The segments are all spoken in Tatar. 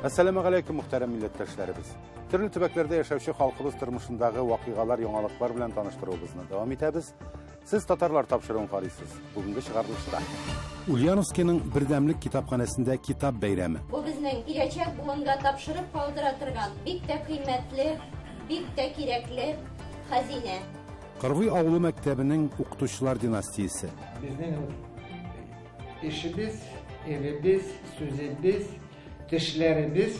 Әссәламегаләйкүм, мөхтәрәм милләттәшләребез. Төрле төбәкләрдә яшәүче халкыбыз тормышындагы вакыйгалар, яңалыклар белән таныштыруыбызны дәвам итәбез. Сез татарлар тапшыруын карыйсыз. Бүгенге чыгарылышта. Ульяновскиның Бердәмлек китапханәсендә китап бәйрәме. Бу безнең киләчәк буынга тапшырып калдыра торган бик тә кыйммәтле, бик тә кирәкле хәзинә. Кырвый авылы мәктәбенең укытучылар династиясе. Безнең эшебез, эвебез, сүзебез, тешләребез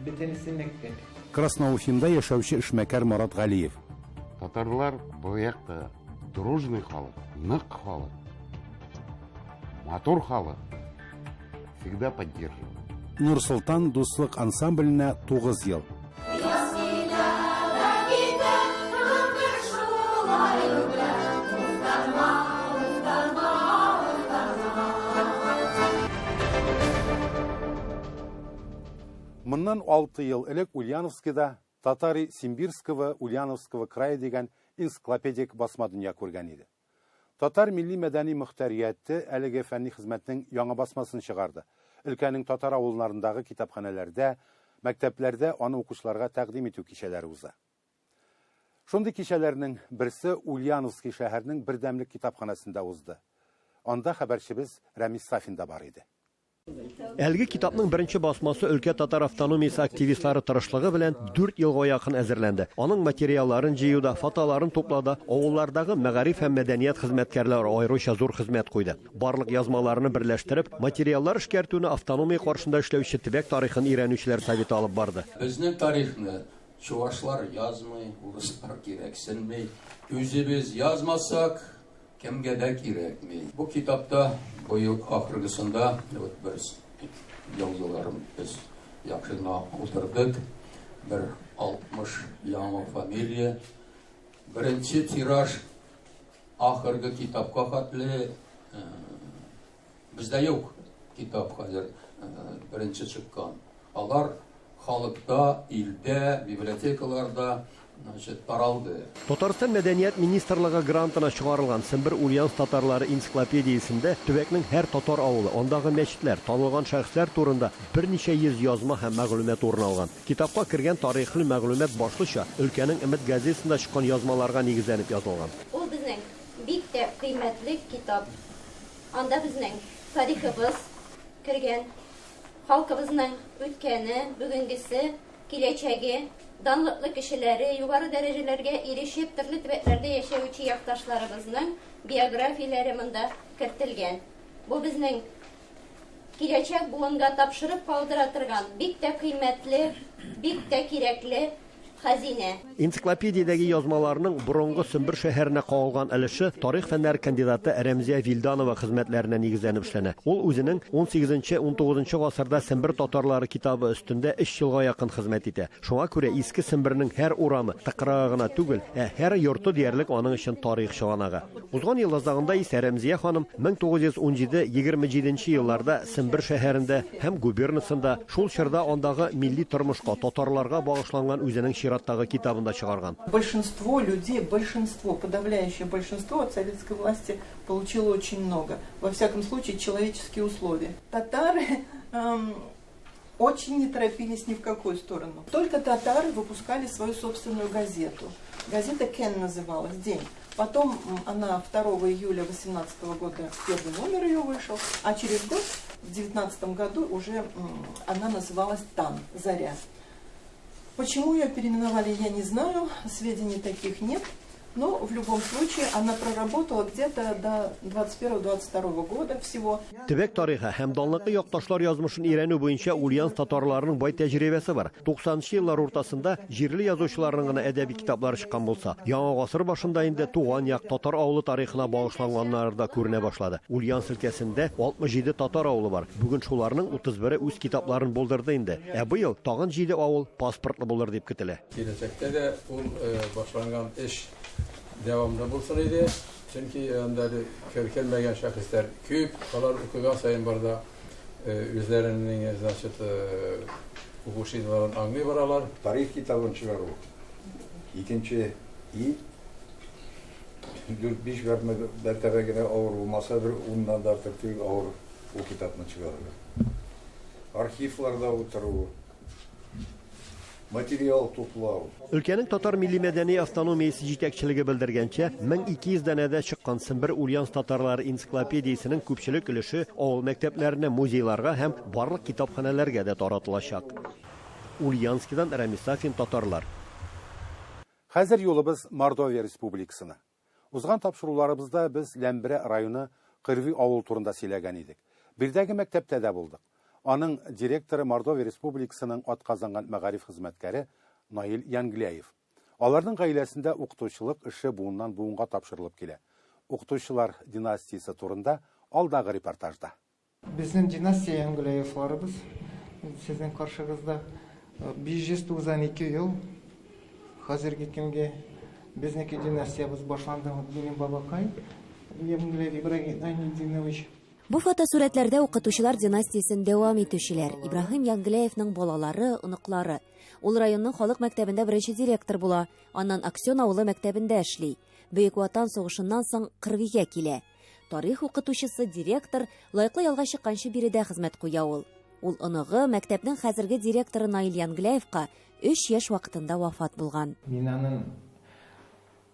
бөтенесе мәктәп. Красноуфимда яшәүче эшмәкәр Марат Галиев. Татарлар бу якта дружный халык, нык халык, матур халык. Всегда поддерживаю. Нурсолтан дуслык ансамбленә 9 ел. Моннан 6 ел элек Ульяновскида Татары Симбирского Ульяновского края дигән энциклопедик басма дөнья күргән иде. Татар милли-мәдәни мөхтәрияте әлеге фәнни хезмәтнең яңа басмасын чыгарды. Өлкәнең татар авылларындагы китапханәләрдә, мәктәпләрдә аны укучыларга тәкъдим итү кичәләре уза. Шундый кичәләрнең берсе Ульяновский шәһәренең Бердәмлек китапханәсендә узды. Анда хәбәрчебез Рәмис Сафин да бар иде. Әлеге китапның беренче басмасы өлкә татар автономиясе активистлары тырышлыгы белән дүрт елга якын әзерләнде. Аның материалларын җыюда, фотоларын туплауда авыллардагы мәгариф һәм мәдәният хезмәткәрләре аеруча зур хезмәт куйды. Барлык язмаларны берләштереп, материаллар эшкәртүне автономия каршында эшләүче төбәк тарихын өйрәнүчеләр советы алып барды. Безнең тарихны чувашлар язмый, урыслар кирәксенми. Үзебез язмасак, кемгә дә кирәкми. Бу китапта быел ахыргысында вот бер язуларым без яхшы гына утырдык. Бер 60 яңа фамилия. Беренче тираж ахыргы китапка хәтле бездә юк китап хәзер беренче чыккан. Алар халыкта, илдә, библиотекаларда, значит, таралды. Татарстан Мәдәният министрлыгы грантына чыгарылган Сембер-Ульяновск татарлары энциклопедиясендә төбәкнең һәр татар авылы, андагы мәчетләр, танылган шәхесләр турында берничә йөз язма һәм мәгълүмат урын алган. Китапка кергән тарихлы мәгълүмат башлыча өлкәнең Өмет газетасында чыккан язмаларга нигезләнеп язылган. Ул безнең бик тә кыйммәтле китап. Анда безнең тарихыбыз кергән. Халкыбызның үткәне, бүгенгесе, киләчәге, данлыклы кешеләре, югары дәрәҗәләргә ирешеп, төрле төбәкләрдә яшәүче якташларыбызның биографияләре монда кертелгән. Бу безнең киләчәк буынга тапшырып калдыра торган бик тә кыйммәтле, бик тә кирәкле хәзинә. Энциклопедиядәге язмаларның борынгы Сембер шәһәренә кагылган өлеше тарих фәннәре кандидаты Рәмзия Вилданова хезмәтләренә нигезләнеп эшләнә. Ул үзенең Унсигезенче-унтугызынчы гасырда Сембер татарлары китабы өстендә өч елга якын хезмәт итә. Шуңа күрә Иске Сембернең һәр урамы, тыкрыгы гына түгел, ә һәр йорты диярлек аның өчен тарих чыганагы. Узган ел азагында исә Рәмзия ханым 1917, 27 нче елларда Сембер шәһәрендә һәм губернасында, шул чорда андагы милли тормышка, татарларга багышланган үзенең чираттагы китабын да чыгарган. Большинство людей, большинство, подавляющее большинство от советской власти получило очень много. Во всяком случае, человеческие условия. Татары очень не торопились ни в какую сторону. Только татары выпускали свою собственную газету. Газета «Кен» называлась, «День». Потом она 2 июля 18 года, первый номер ее вышел, а через год, в 19 году, уже она называлась «Тан», «Заря». Почему ее переименовали, я не знаю, сведений таких нет. Но в любом случае она проработала где-то до 21-22 года всего. Төбәк тарихы һәм данлыклы якташлар язмышын өйрәнү буенча Ульяновск татарларының бай тәҗрибәсе бар. 90 нчы еллар уртасында җирле язучыларның гына әдәби китаплары чыккан булса, яңа гасыр башында инде туган як, татар авылы тарихына багышланганнары да күренә башлады. Ульяновск өлкәсендә 67 татар авылы бар. Бүген шуларның 31-е үз китапларын булдырды инде. Ә быел тагын җиде авыл паспортлы булыр дип көтелә. Киләчәктә дә ул башланган эш дәвамлы булсын иде, чөнки анда әле кермәгән шәхесләр күп, алар укыган саен бар да үзләренең, значит, укучыларын аңлый баралар. Тарих китабын чыгару икенче и дүрт-биш мәртәбә генә авыр булмаса, бер уннан да артык түгел авыр ул китапны чыгарырга. Архивларда утыру. Материал туплау. Өлкәнең татар милли-мәдәни автономиясе җитәкчелеге белдергәнчә, 1200 данәдә чыккан Сембер Ульяновск татарлары энциклопедиясенең күпчелек өлеше авыл мәктәпләренә, музейларга һәм барлык китапханәләргә дә таратылачак. Ульяновскидан Рәмис Сафин, Татарлар. Хәзер юлыбыз Мордовия Республикасына. Узган тапшыруларыбызда без Ләмберә районы Кырви авыл турында сөйләгән идек. Биредәге мәктәптә дә булдык. Аның директоры Мордовия Республикасының атказанган мәгариф хезмәткәре Наил Янгляев. Аларның гаиләсендә укытучылык эше буыннан буынга тапшырылып килә. Укытучылар династиясе турында алдагы репортажда. Безнең династия Янгляевларыбыз сезнең каршыгызда 592 ел хәзерге көнгә безнеке династиябез башланды. Минем бабакай Янгляев Ибрагим Айнетдинович. Бу фотосурәтләрдә укытучылар династиясен дәвам итүчеләр Ибраһим Янгляевның балалары, оныклары. Ул районның халык мәктәбендә беренче директор була, аннан Аксен авылы мәктәбендә эшли. Бөек Ватан сугышыннан соң Кырвигә килә. Тарих укытучысы, директор, лаеклы ялга чыкканчы биредә хезмәт куя ул. Ул оныгы, мәктәпнең хәзерге директоры Наил Янгляевка 3 яшь вакытында вафат булган. Мин аның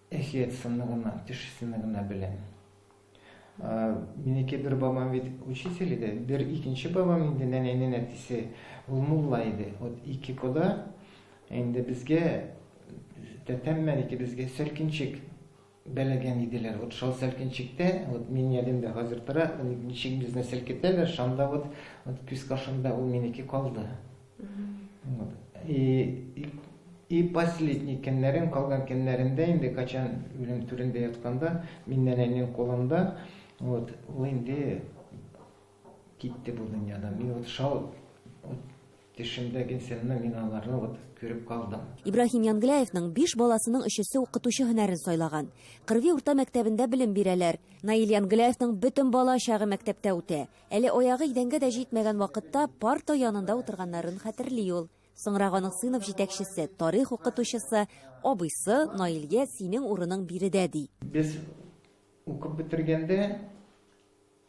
әкият сыныгына, төшесен генә беләм. Минеке бер бабам бит учитель иде, бер икенче бабам инде нәнәйнең әтисе, ул мулла иде. Вот ике кода инде безгә тәтәм белән икебезгә сәлкенчек бәләгән иделәр. Вот шул сәлкенчектә, вот мин ядымда хәзер тора, ничек безне селкетәләр, шанда вот, вот күз каршымда ул минеке калды. Вот. И последний көннәрем, калган көннәремдә инде качан үлем түрендә ятканда, мин нәнәйнең кулында, вот, ул инде китте бу дөньядан. Мин вот шал, вот, төшемдәге сынны мин аларны вот күреп калдым. Ибраһим Янгляевның 5 баласының өчесе укытучы һөнәрен сайлаган. Кырви урта мәктәбендә белем бирәләр. Наил Янгляевның бөтен бала чагы мәктәптә үтә. Әле аягы идәнгә дә җитмәгән вакытта парта янында утырганнарын хәтерли ул. Соңрак аның сыйныф җитәкчесе, тарих укытучысы, абыйсы Наилгә синең урының биредә ди. Без укып бетергәндә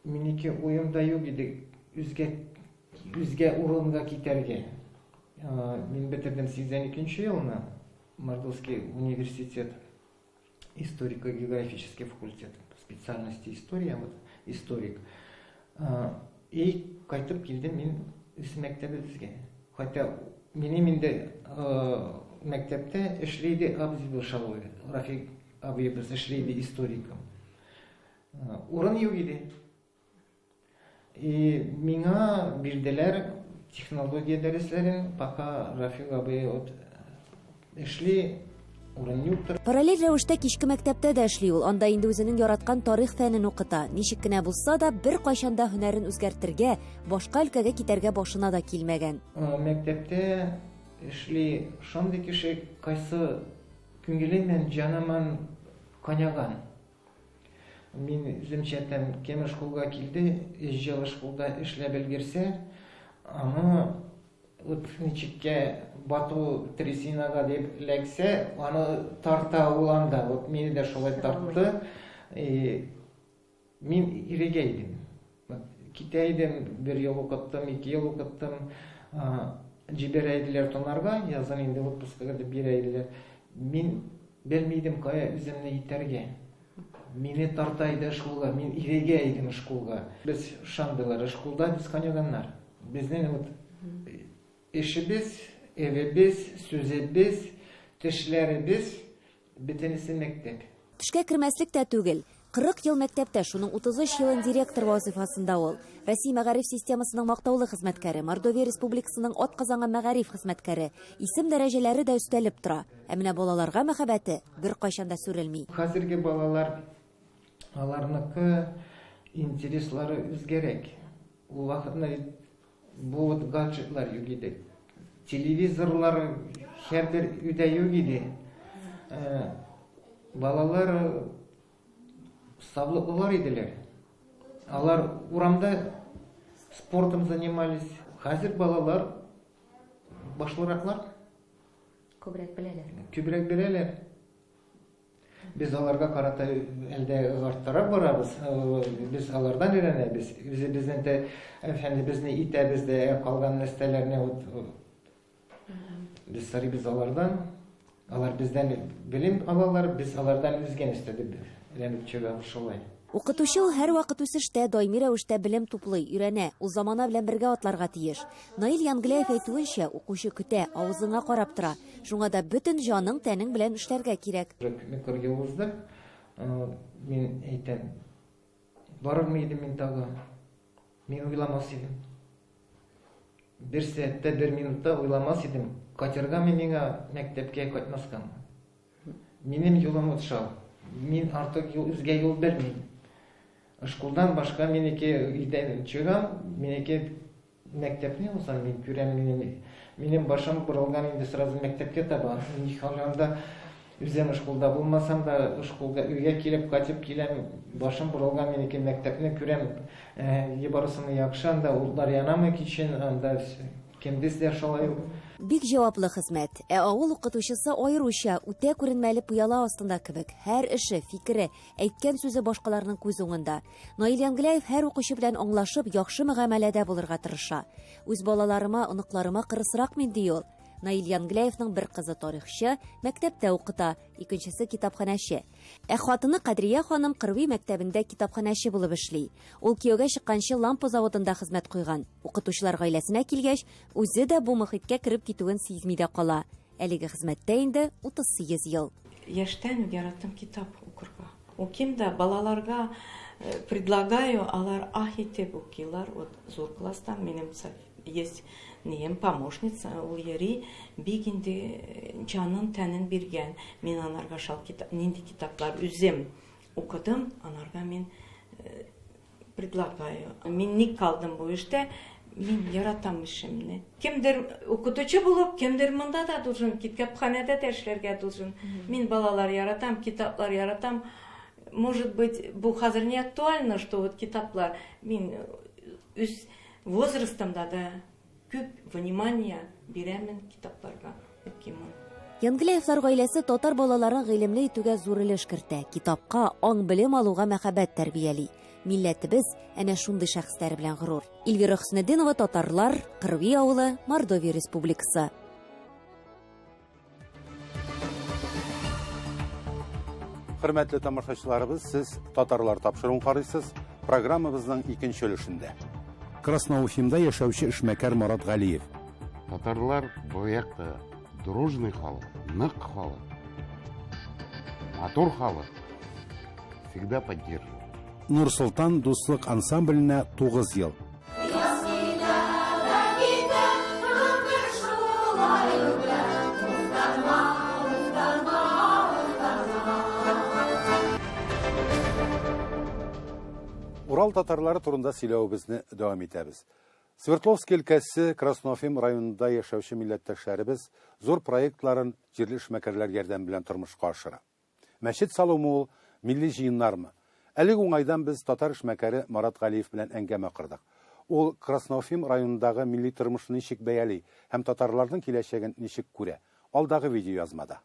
минеке уемда юк иде үзгә урынга китәргә. Мин бетердем 82 елны Мордовский университет, историко-географический факультет, специальности история, вот историк. И кайтып килдем мин үз мәктәбебезгә. Хотя минем инде мәктәптә эшли иде Абзиб Шалой, Рафик абыебыз эшли иде историком. Урын юк иде. И миңа бирделәр технология дәресләрен, пока Рафик абый вот эшли, урын юктыр. Параллель рәвештә кичке мәктәптә дә эшли ул. Анда инде үзенең яраткан тарих фәнен укыта. Ничек кенә булса да, бер кайчан да һөнәрен үзгәртергә, башка өлкәгә китәргә башына да килмәгән. Мәктәптә эшли шундый кеше, кайсы күңеле белән, җаны белән каняган. Мин үземчә әйтәм, кем школга килде, өч ел школда эшләп өлгерсә, аны вот ничеккә бату трясинага дип эләксә, аны тарта ул анда. Вот мине дә шулай тартты. И мин ирегә идем. Вот китә идем, бер ел укыттым, ике ел укыттым. Җибәрә иделәр тонарга, язын инде отпускага дип бирә иделәр. Мин белми идем, кая үземне итәргә. Мине тарта иде школга, мин ирегә идем школга. Без шандылар, школда без каняганнар. Безнең вот эшебез, эвебез, сүзебез, тешләребез бөтенесе мәктәп. Төшкә кермәслек тә түгел. 40 ел мәктәптә, шуның 33 елын директор вазифасында ул. Россия мәгариф системасының мактаулы хезмәткәре, Мордовия Республикасының атказанган мәгариф хезмәткәре. Исем дәрәҗәләре дә өстәлеп тора. Ә менә балаларга мәхәббәте бер кайчан да сүрелми. Хәзерге балалар, аларныкы интереслары үзгәрәк. Ул вакытны бит бу вот гаджетлар юк иде. Телевизорлар һәрбер өйдә юк иде. Балалар саблыклылар иделәр. Алар урамда спортом занимались. Хәзер балалар башлыраклар. Күбрәк беләләр. Күбрәк беләләр. Без аларга карата әлдә арттырып барабыз. Без алардан өйрәнәбез. Үзебезнең дә, әфәнде, безне итәбез дә, калган нәрсәләрне вот Без сорыйбыз алардан, алар бездән белем алалар, без алардан үзгә нәрсә дип өйрәнеп чыгабыз шулай. Укытучы ул һәрвакыт үсештә, даими рәвештә белем туплый, өйрәнә. Ул замана белән бергә атларга тиеш. Наил Янгляев әйтүенчә, укучы көтә, авызыңа карап тора. Шуңа да бөтен җаның, тәнең белән эшләргә кирәк. Күпме кыр юл уздык. Мин әйтәм, барырмы идем мин тагы? Мин уйламас идем. Бер сәгатьтә, бер минутта уйламас идем, кайтыргамы миңа мәктәпкә, кайтмаскамы? Минем юлым вот шул. Мин артык юл, үзгә юл белмим. Школдан башка минеке өйдән чыгам, минеке мәктәпне узам, мин күрәм, минем, минем башым борылган инде сразу мәктәпкә таба. Мин анда үзем школда булмасам да, школга өйгә килеп, кайтып киләм, башым борылган минеке мәктәпне күрәм. Э, барысыны яхшы, анда утлар янамы кичен, анда көндез дә шулай ук. Бик җаваплы хезмәт. Ә авыл укытучысы аеруча үтә күренмәле пыяла астында кебек. Һәр эше, фикере, әйткән сүзе башкаларның күз уңында. Наил Янгляев һәр укучы белән аңлашып, яхшы мөгамәләдә булырга тырыша. Үз балаларыма, оныкларыма кырысрак мин, ди ул. Наил Янгляевның бер кызы тарихчы, мәктәптә укыта, икенчесе китапханәче. Ә хатыны Кадрия ханым Кырви мәктәбендә китапханәче булып эшли. Ул кияүгә чыкканчы лампа заводында хезмәт куйган. Укытучылар гаиләсенә килгәч, үзе дә бу мохиткә кереп китүен сизми дә кала. Әлеге хезмәттә инде 38 ел. Яшьтән үк яраттым китап укырга. Укыйм да балаларга предлагаю, алар аһ итеп укыйлар. Вот зур класста минем есть нием помощница, ул йөри, бик инде җанын тәнен биргән. Мин анарга шал китап, нинди китаплар үзем укыдым, анарга мин предлагаю. Мин ник калдым бу эштә? Мин яратам эшемне. Кемдер укытучы булып, кемдер монда да должен, китапханәдә дә эшләргә должен. Мин балалар яратам, китаплар яратам. Может быть, бу хәзер не актуально, что вот китаплар. Мин үз возрастымда да күп внимание бирәмен китапларга, укыймын. Янгляевлар гаиләсе татар балаларын гыйлемле итүгә зур өлеш кертә, китапка, аң-белем алуга мәхәббәт тәрбияли. Милләтебез әнә шундый шәхесләре белән горур. Эльвира Хөснетдинова, Татарлар, Кырви авылы, Мордовия Республикасы. Хөрмәтле тамашачыларыбыз, сез Татарлар тапшыруын карыйсыз. Программабызның икенче өлешендә. Красноуфимда яшәүче эшмәкәр Марат Галиев. Татарлар бу якта дружный халык, нык халык, матур халык. Всегда поддерживаю. Нур-Солтан дуслык ансамбленә 9 ел. Урал татарлары турында сөйләвебезне дәвам итәбез. Свердловск өлкәсе Красноуфим районында яшәүче милләттәшләребез зур проектларын җирле эшмәкәрләр ярдәме белән тормышка ашыра. Мәчет салумы ул, милли җыеннармы? Әлеге уңайдан без татар эшмәкәре Марат Галиев белән әңгәмә кордык. Ул Красноуфим районындагы милли тормышны ничек бәяли һәм татарларның киләчәген ничек күрә? Алдагы видеоязмада.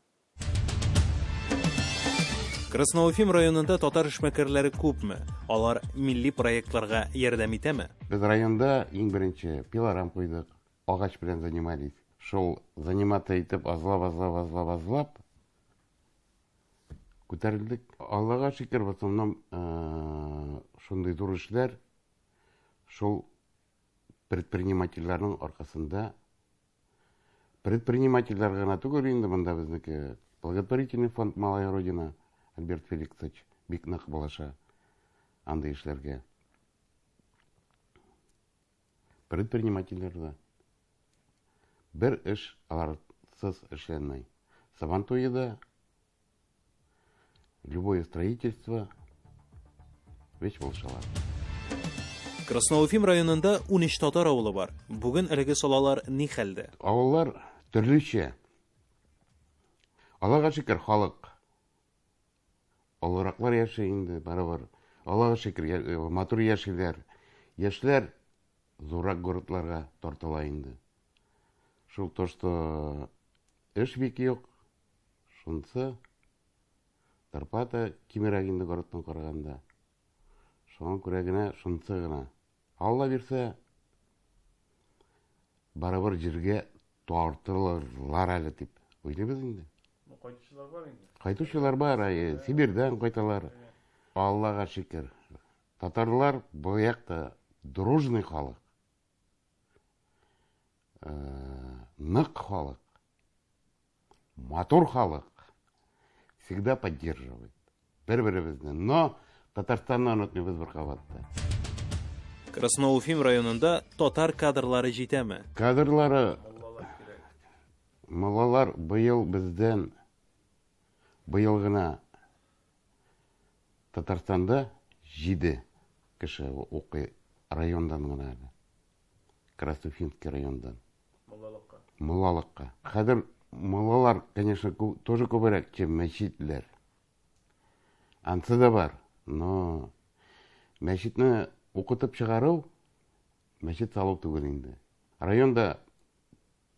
Красноуфим районында татар эшмәкәрләре күпме? Алар милли проектларга ярдәм итәме? Без районда иң беренче пилорам куйдык, агач белән занимались. Шул заниматься итеп азлап, азлап, азлап, азлап күтәрелдек. Аллага шөкер, в основном шундый зур эшләр шул предпринимательләрнең аркасында. Предпринимательләр гына түгел инде монда безнеке. Благотворительный фонд Малая Родина Альберт Феликсович бик нык булыша андый эшләргә. Предпринимательләр дә. Бер эш аларсыз эшләнмәй. Сабан туе да, любое строительство весь булышалар. Красноуфим районында 13 татар авылы бар. Бүген әлеге салалар ни хәлдә? Авыллар төрлечә. Аллага шөкер, халык. Олыраклар яши инде, барыбер. Аллага шөкер, матур яшиләр. Яшьләр зуррак городларга тартыла инде. Шул то, что эш бик юк, шунысы зарплата кимерәк инде городтан караганда. Шуңа күрә генә шунысы гына. Алла бирсә, барыбер җиргә Тартылырлар әле дип уйлыйбыз инде. Кайтучылар бар инде. Кайтучылар бар, Сибирдән кайталар. Аллага шөкер. Татарлар бу якта дружный халык. Нык халык. Матур халык. Всегда поддерживает. Бер-беребезне. Но Татарстанны онытмыйбыз бер кабатта. Красноуфим районында татар кадрлары җитәме? Кадрлары муллалар быел бездән быел гына Татарстанда 7 кеше укый райондан гына әле. Красноуфимский райондан. Муллалыкка. Муллалыкка. Хәзер муллалар, конечно, тоже күбрәк, чем мәчетләр. Ансы да бар, но мәчетне укытып чыгару мәчет салу түгел инде. Районда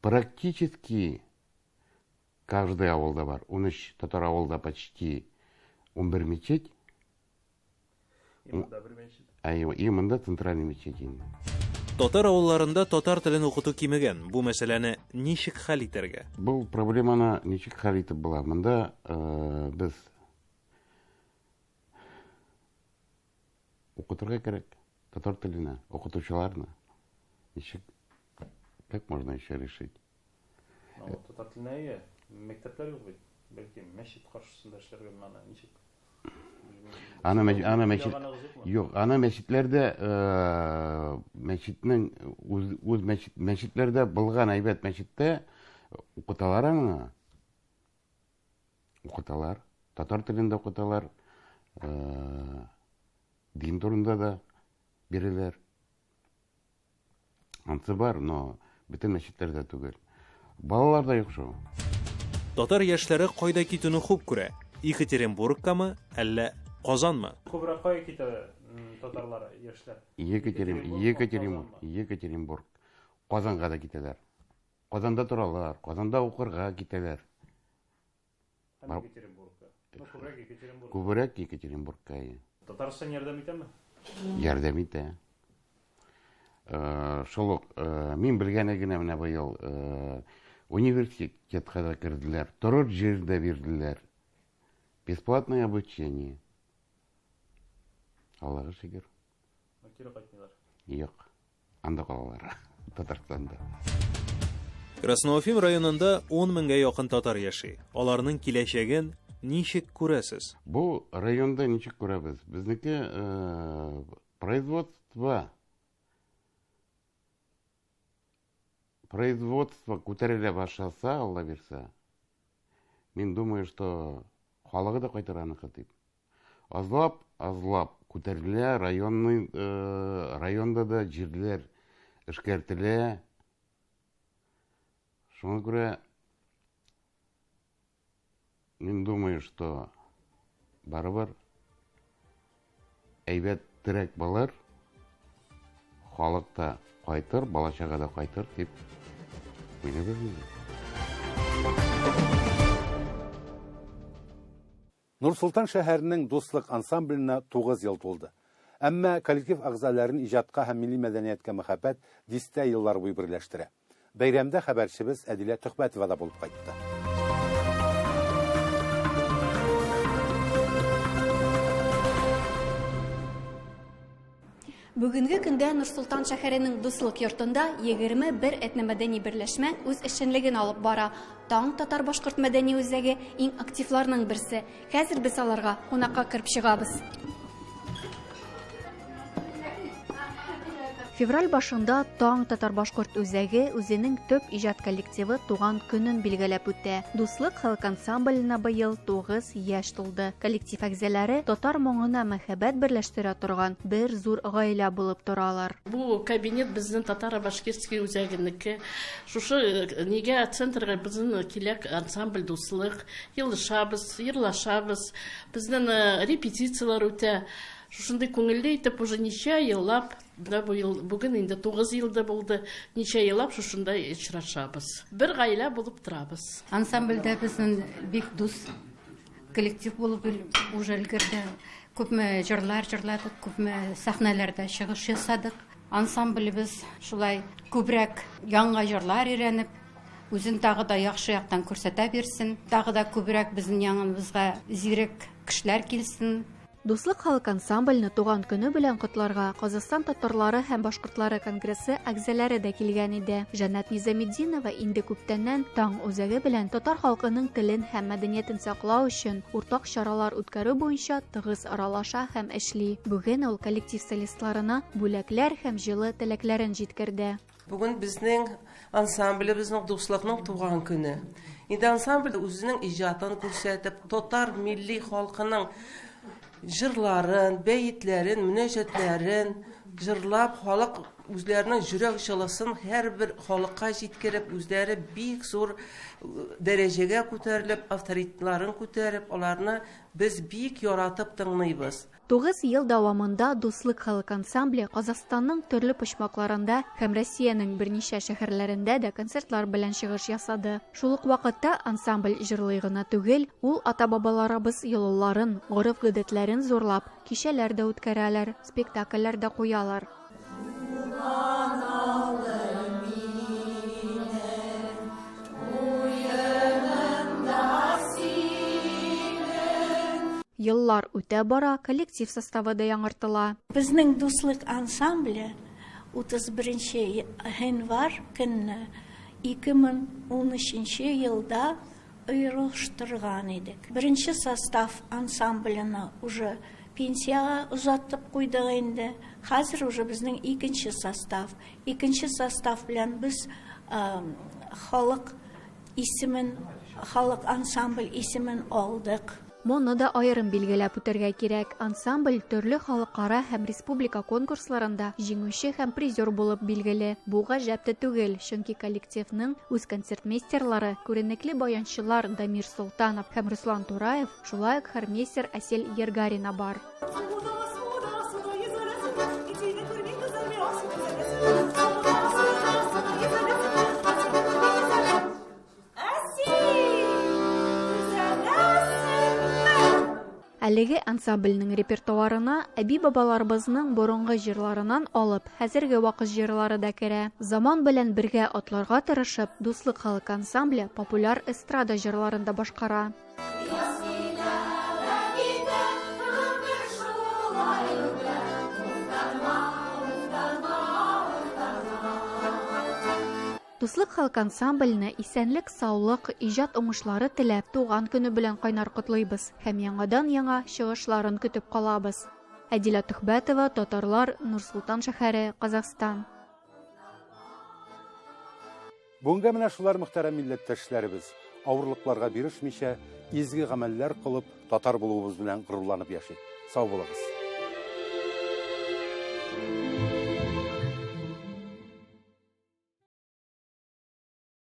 практически каждый авылда бар. 13 татар авылда почти 11 мечеть. И монда бер мәчет. И монда центральный мечеть инде. Татар авылларында татар телен укыту кимегән. Бу мәсьәләне ничек хәл итәргә? Бу проблеманы ничек хәл итеп була? Монда без укытырга кирәк татар теленә, укытучыларны. Ничек, как можно еще решить? Татар теленә ия, мәктәпләр юк бит. Бәлки мәчет каршысында эшләргә моны ничек? Аны аны мәчет юк, аны мәчетләрдә мәчетнең үз үз мәчет мәчетләрдә булган әйбәт мәчеттә укыталар аны. Укыталар. Татар телендә укыталар. Дин турында да бирәләр. Ансы бар, но бөтен мәчетләрдә түгел. Балалар да юк шул. Татар яшьләре кайда китүне хуп күрә? Екатеринбургкамы, әллә Казанмы? Күбрәк кая китә татарлар, яшьләр? Екатеринбург, Екатеринбург. Казанга да китәләр. Казанда торалар, Казанда укырга китәләр. Һәм Екатеринбургка. Ну, күбрәк Екатеринбург. Күбрәк Екатеринбургка. Татарстан ярдәм итәме? Ярдәм итә. Шул ук мин белгәне генә менә быел университетка да керделәр, торыр җир дә бирделәр. Бесплатное обучение. Аллага шөкер. Кире кайтмыйлар. Юк. Анда калалар. Татарстанда. Красноуфим районында 10 меңгә якын татар яши. Аларның киләчәген ничек күрәсез? Бу районда ничек күрәбез? Безнеке производство күтәрелә башласа, Алла бирсә, мин думаю, что халыгы да кайтыр аныкы дип. Азлап, азлап күтәрелә, районный, районда да җирләр эшкәртелә. Шуңа күрә мин думаю, что барыбер әйбәтрәк булыр, халык та кайтыр, бала-чага да кайтыр дип уйлыйбыз инде. Нур-Солтан шәһәренең Дуслык ансамбленә 9 ел тулды. Әмма коллектив әгъзаларын иҗатка һәм милли мәдәнияткә мәхәббәт дистә еллар буе берләштерә. Бәйрәмдә хәбәрчебез Әдилә Төхбәтова да булып кайтты. Бүгенге көндә Нур-Солтан шәһәренең Дуслык йортында 21 этномәдәни берләшмә үз эшчәнлеген алып бара. Таң татар-башкорт мәдәни үзәге иң активларның берсе. Хәзер без аларга кунакка кереп чыгабыз. Февраль башында Таң татар-башкорт үзәге үзенең төп иҗат коллективы туган көнен билгеләп үтә. Дуслык халык ансамбленә быел 9 яшь тулды. Коллектив әгъзалары татар моңына мәхәббәт берләштерә торган бер зур гаилә булып торалар. Бу кабинет безнең татар-башкирский үзәгенеке. Шушы нигә центрга безнең киләк ансамбль Дуслык, елышабыз, йырлашабыз, безнең репетицияләр үтә. Шушындый күңелле итеп уже ничә еллап, менә бу ел, бүген инде 9 елда булды, ничә еллап шушындай очрашабыз. Бер гаилә булып торабыз. Ансамбльдә безнең бик дус коллектив булып уже өлгерде. Күпме җырлар җырладык, күпме сәхнәләрдә чыгыш ясадык. Ансамблебез шулай күбрәк яңа җырлар өйрәнеп, Үзен тагы да яхшы яктан күрсәтә бирсен. Тагы да күбрәк безнең яныбызга зирәк кешеләр килсен. Дуслык халык ансамбльне туган көне белән котларга Казахстан татарлары һәм башкортлары конгрессы әгъзалары да килгән иде. Җәннәт Низаметдинова инде күптәннән Таң үзәге белән татар халкының телен һәм мәдәниятен саклау өчен уртак чаралар үткәрү буенча тыгыз аралаша һәм эшли. Бүген ул коллектив солистларына бүләкләр һәм җылы теләкләрен җиткерде. Бүген безнең ансамблебезнең Дуслыкның туган көне. Инде ансамбль үзенең иҗатын күрсәтеп, татар милли халкының җырларын, бәетләрен, мөнәҗәтләрен җырлап, халык үзләренең җөрәк җылысын һәрбер халыкка җиткереп, үзләре бик зур дәрәҗәгә күтәрелеп, авторитетларын күтәреп, аларны без бик яратып тыңлыйбыз. Тугыз ел дәвамында Дуслык халык ансамбле Казахстанның төрле почмакларында һәм Россиянең берничә шәһәрләрендә дә концертлар белән чыгыш ясады. Шул ук вакытта ансамбль җырлый гына түгел, ул ата-бабаларыбыз йолаларын, гореф-гадәтләрен зурлап, кичәләр дә үткәрәләр, спектакльләр дә куялар. Еллар үтә бара, коллектив составы да яңартыла. Безнең Дуслык ансамбле 31 нче гыйнвар көнне 2013 нче елда оештырган идек. Беренче состав ансамблены уже пенсиягә озатып куйдык инде. Хәзер уже безнең икенче состав. Икенче состав белән без халык исемен, халык ансамбль исемен алдык. Моны да аерым билгеләп үтәргә кирәк, ансамбль төрле халыкара һәм республика конкурсларында җиңүче һәм призер булып билгеле. Бу гаҗәп тә түгел, чөнки коллективның үз концертмейстерлары, күренекле баянчылар Дамир Солтанов һәм Руслан Тураев, шулай ук хормейстер Әсел Ергарина бар. Әлеге ансамбльнең репертуарына әби-бабаларыбызның борынгы җырларынан алып, хәзерге вакыт җырлары да керә. Заман белән бергә атларга тырышып, Дуслык халык ансамбле популяр эстрада җырларын да башкара. Дуслык халык ансамбленә исәнлек-саулык, иҗат уңышлары теләп, туган көне белән кайнар котлыйбыз һәм яңадан-яңа чыгышларын көтеп калабыз. Әдилә Төхбәтова, Татарлар, Нур-Солтан шәһәре, Казахстан. Бүгенгә менә шулар, мөхтәрәм милләттәшләребез. Авырлыкларга бирешмичә, изге гамәлләр кылып, татар булуыбыз белән горурланып яшик. Сау булыгыз.